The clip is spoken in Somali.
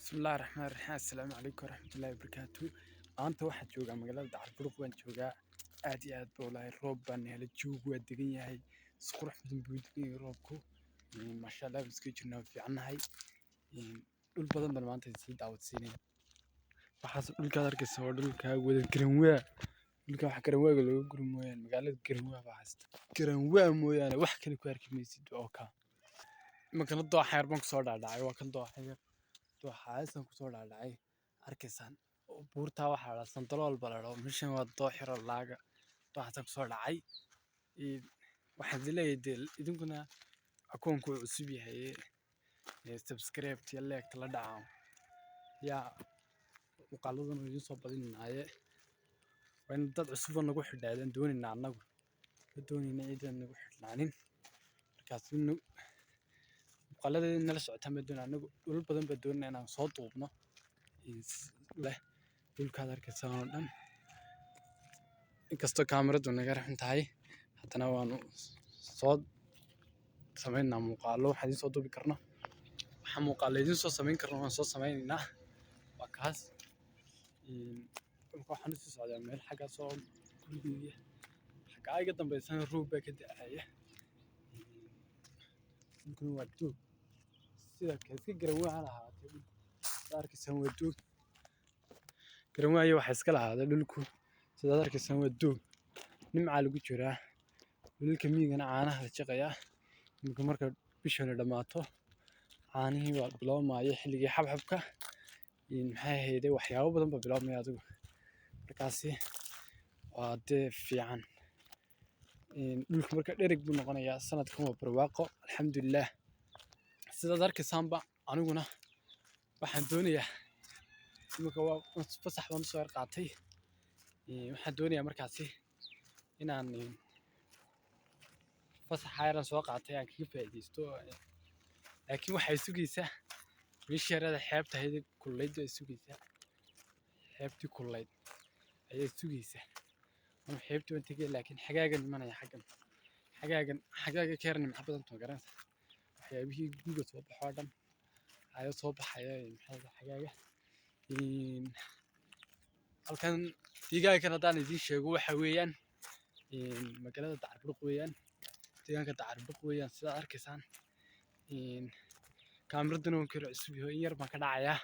Bismillahi Raxmaani Raxiim. Assalaamu calaykum waraxmatullaahi wabarakaatu. Maanta waxaan joogaa magaalada Dacar-Buruq baan joogaa. Aad iyo aad buu wallaahi, roob baan helay, jawigu waa degan yahay. Si qurux badan buu u degan yahay roobku. Maasha Allah, waan iska jirnaa, waan fiicannahay. Dhul badan baan maanta sii daawadsiinaya. Waxaas dhulkaad arkaysa waa dhulka wada garanwaa. Dhulka wax garanwaaga looga guro mooyaane, magaalada garanwaa baa haysta. Garanwaa mooyaane wax kale ku arki maysid oo ka. Imankana dooxa yar baan kusoo dhaadhacay, waa kan dooxa yar. Dooxaasaan kusoo dhaadhacay, arkaysaan. Buurtaa waxaa la dhahaa Sandalool baa la dhahaa. Meeshan waa doox yar oo laaga. Dooxaasaan kusoo dhacay. Waxaan idin leeyahay dee idinkuna akoonku wuu cusub yahay, subscribe iyo like la dhaca. Yaa muuqaaladana idiin soo badinaaye. Waa in dad cusub oo nagu xidhaadaan doonaynaa annagu. Ma doonayna cid aan nagu xidhnaanin. Markaas muuqaalada nala socotaan baan doonaa annagu. Dhul badan baan doonaynaa inaan soo duubno. Leh dhulkaad arkaysaan oo dhan. Inkastoo kaamiradu naga xun tahay, haddana waanu soo sameynaa muuqaallo waxaan idiin soo duubi karno. Waxaan muuqaallo idiin soo sameyn karno waan soo sameynaynaa. Waa kaas. Dhulka waxaan u sii socdaa meel xaggaas oo gurigeyga. Xaggaa iga dambeysana roob baa ka da'aya. Dhulkuna waa doog. Sida iska garanwaa ha ahaatee, sidaad arkaysaan waa doog. Garanwaa iyo waxa iska lahaada dhulku. Sidaad arkaysaan waa doog. Nimcaa lagu jiraa. Dhulka miyigana caanaha la jaqayaa. Iminka marka bishani dhammaato, caanihii baa biloomaya xilligii xabxabka. Maxay ahayd, waxyaabo badan baa biloomaya adigu. Markaasi waa dee fiican. Dhulku marka dhereg buu noqonayaa, sanadkan waa barwaaqo, alxamdulillaah. Sidaad arkaysaanba aniguna waxaan doonayaa, iminka waa fasax baan usoo yar qaatay. Waxaan doonayaa markaasi inaan fasaxa yaran soo qaatay aan kaga faa'iidaysto, laakiin waxay sugaysaa meeshii yarada xeebta ahayd, kululayd bay sugaysaa. Xeebtii kululayd ayay sugaysaa. Anu xeebtii waan tegay, laakiin xagaagan imanaya xaggan. Xagaagan, xagaaga ka yar nimco badan ma garanaysaa. Waxyaabihii guga soo baxo oo dhan ayaa soo baxaya, maxay ahayd, xagaaga. Halkan deegaankan haddaan idiin sheego, waxa weeyaan magaalada Dacar-Buruq weeyaan. Deegaanka Dacar-Buruq weeyaan, sidaad arkaysaan. Kaamiraduna waan ka yar cusub yahay, in yar baan ka dhacayaa.